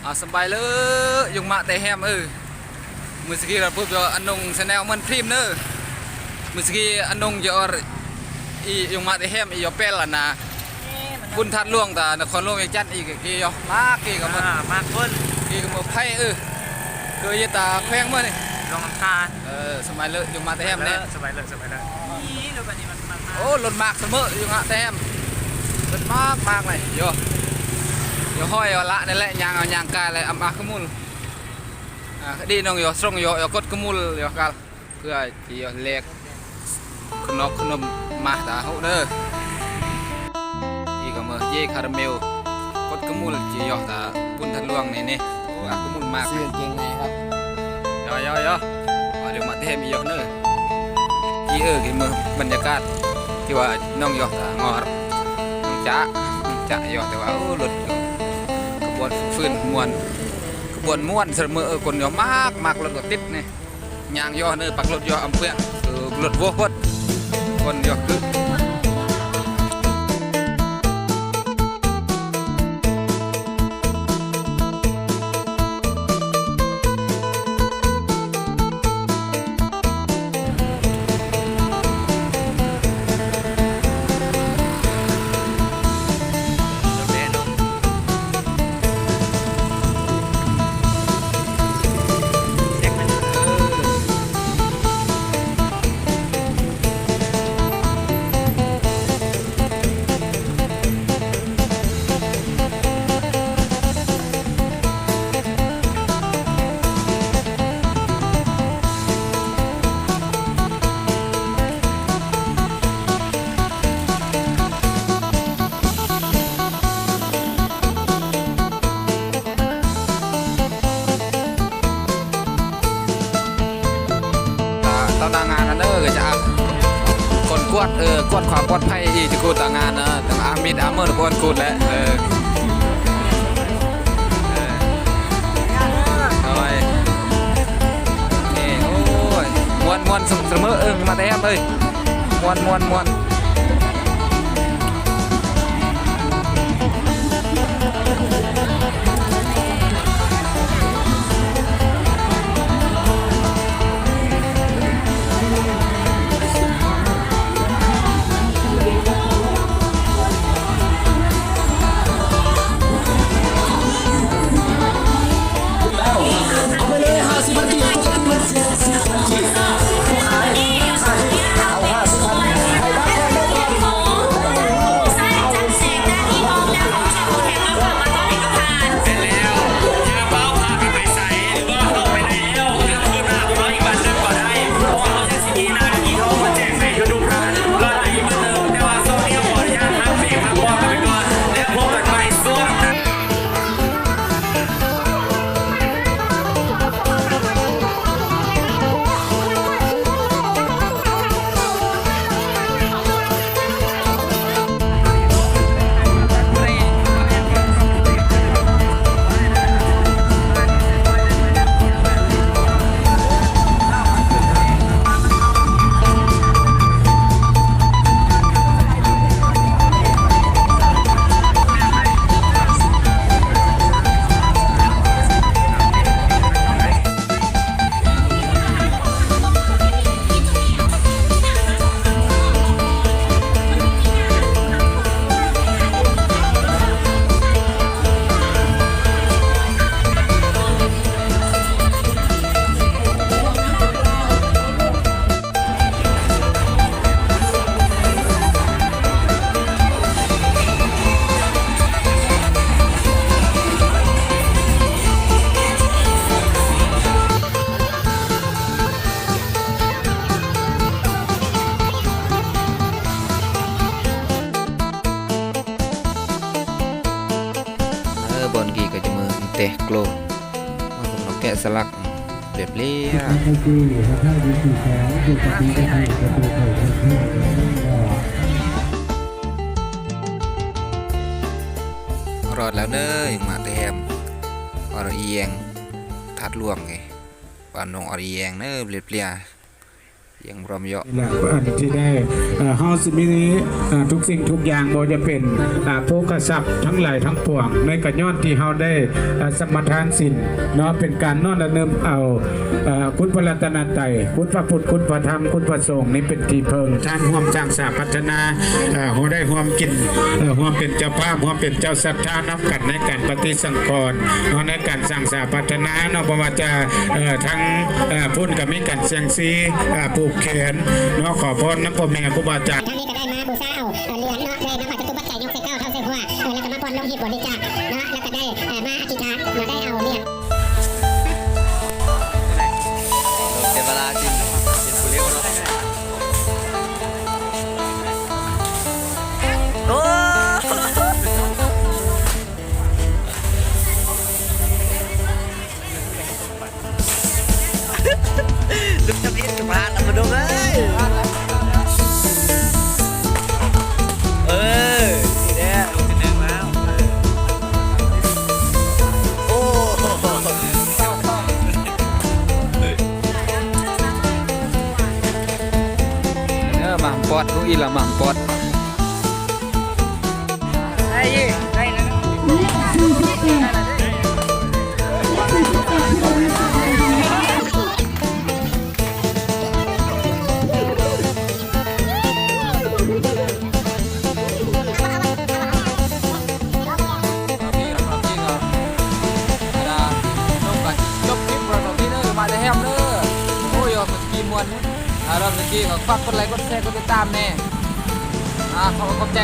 ອາ ສະບາຍເລີຍ ຍຸງມະແຕແຮມເອີຍ. ມື້ສະກີລະປຸບຢໍອານົງແຊນແນວເໝືອນພຣີມເນີ. ມື້ສະກີອານົງຢໍອີ ຍຸງມະແຕແຮມ ອີຢໍແປລອະນາ ບຸນທາດຫຼວງຕານະຄອນຫຼວງວຽງຈັນ ອີກກີຢໍມາກ ກີກະເໝີ ອາ ມາກຄົນ ກີກະເໝີໄພເອີຍ. ເກີຍຕາແຂວງເໝີນີ້ ຫຼວງນ້ຳທາ. ເອີ ສະບາຍເລີຍ ຍຸງມະແຕແຮມແນ່ ສະບາຍເລີຍ ສະບາຍເລີຍ. ໂອ້ ລົດມາກສະເໝີ ຍຸງມະແຕແຮມ ລົດມາກມາກເລີຍ. ຢໍຢໍຫ້ອຍເອົາລະນັ້ນແຫຼະ ຍ່າງເອົາຍ່າງກາຍເລີຍ ອຳອາກະມຸນ. ອາ ດີນ້ອງຢໍສົ່ງຢໍຢໍກົດກະມຸນຢໍກາລ ເພື່ອຊິຢໍແລກຂະໜອກຂະໜົມມາຕາເຮົາເນີ. ອີກະເໝີເຢຄາຣາເມວ ກົດກະມຸນຈີຢໍຕາບຸນທາດຫຼວງນີ້ນີ້. ໂອ້ ອາກະມຸນມາກ ຊື້ກາງເກງໃນຄັບ. ຢໍຢໍຢໍ ມາເດີມາແຕແຮມອີກຢໍເນີ. ຈີເອີ ກີເໝີບັນຍາກາດທີ່ວ່ານ້ອງຢໍຕາງໍ ນ້ອງຈະ ນ້ອງຈະຢໍ ແຕ່ວ່າ ໂອ້ ລົດຂະບວນຟືນມ່ວນ ຂະບວນມ່ວນສະເໝີເອີຍ. ຄົນຢໍມາກ ມາກລົດກໍຕິດນີ້ ຍ່າງຢໍເນີ ປັກລົດຢໍອຳເປືອ ເອີ ລົດໂວໂພດ ຄົນຢໍຄື. ຕາ ຕາໜ້າງານຫັ້ນເດີ ກະຈະ ຄົນກວດ ເອີ ກວດຄວາມປອດໄພອີກ ຈະກວດຕາງານເອີ ອາມິດອາເມີນກວດ ກວດແຫຼະ ເອີ ເອີ ໂອ້ຍ ເອີ ໂອ້ຍ ມ່ວນ ມ່ວນ ສະເໝີ ເອີ ມາແຕແຮມເອີຍ ມ່ວນ ມ່ວນ ມ່ວນ. ເອີ ບ່ອນກີກະຈະເມີແຕກໂກ ເອົານອກແກະສະຫຼັກ ລຽບລ້ຽວ ຮອດແລ້ວເນີ ມາແຕແຮມ ອອດອີແຢງ ທາດຫຼວງເອີຍ ບ້ານໜອງອອດອີແຢງເນີ ລຽບລ້ຽວ ເ ຽງລອມເຍາະ ນີ້ແຫຼະ ອັນທີ່ໄດ້ ເອີ ເຮົາຊິມີ ເອີ ທຸກສິ່ງທຸກຢ່າງ ບໍ່ວ່າຈະເປັນ ອ່າ ໂພຄະຊັບທັງຫຼາຍທັງປວງ ໃນກະຍ້ອນທີ່ເຮົາໄດ້ ເອີ ສະມາທານສິນເນາະ ເປັນການນ້ອມລະນຶກເອົາ ເອີ ຄຸນພະລັດຕະນະໄຕ ຄຸນພະພຸດ ຄຸນພະທຳ ຄຸນພະສົງ ນີ້ເປັນທີ່ເພິ່ງ ທ່ານຮ່ວມສ້າງສາພັດທະນາ ເອີ ເຮົາໄດ້ຮ່ວມກິນ ເອີ ຮ່ວມເປັນເຈົ້າພາບ ຮ່ວມເປັນເຈົ້າສັດທານຳກັນໃນການປະຕິສັງຂອນເນາະ ໃນການສ້າງສາພັດທະນາເນາະ ບໍ່ວ່າຈະ ເອີ ທັງ ເອີ ພຸ້ນກໍມີການສ່ຽງຊີ ເອີ ຜູກແຂນເນາະ ຂໍພອນນຳພໍ່ແມ່ຄູບາອາຈານ. ທາງນີ້ກໍໄດ້ມາບູຊາເອົາ ເອີ ຫຼຽນເນາະ ໄດ້ນຳເອົາຈະຕຸປັດໄຈ ຍົກໃສ່ເກົ້າ ເທົ້າໃສ່ຫົວ ເອີ ແລ້ວກໍມາປ່ອນລົງຫີບບໍລິຈາກເນາະ ແລ້ວກໍໄດ້ ເອີ ມາອະທິຖານເນາະ ໄດ້ເອົາຫຼຽນ ເສຍເວລາຈິງ ເປັນຜູ້ລ້ຽງເນາະ ໂອ້ ລູກຈະຜິດກັບພາດລະ ມາດູເອີຍ ເອີ ນີ້ແຫຼະ ໂອ້ ເອີ ໝາກປອດ ລູກອີ່ລະ ໝາກປອດ. ໄດ້ເອີ ໄດ້ແລ້ວ ຈົບຄລິບ ມາແຕ່ແຮມເດີ ໂອ້ຍ ເມື່ອກີ້ມ່ວນ ອາ ລອບເມື່ອກີ້ກໍຝາກກົດໄລ ກົດແຊ ກົດຕິດຕາມແດ່ ອາ ຂອບ ຂອບໃຈ.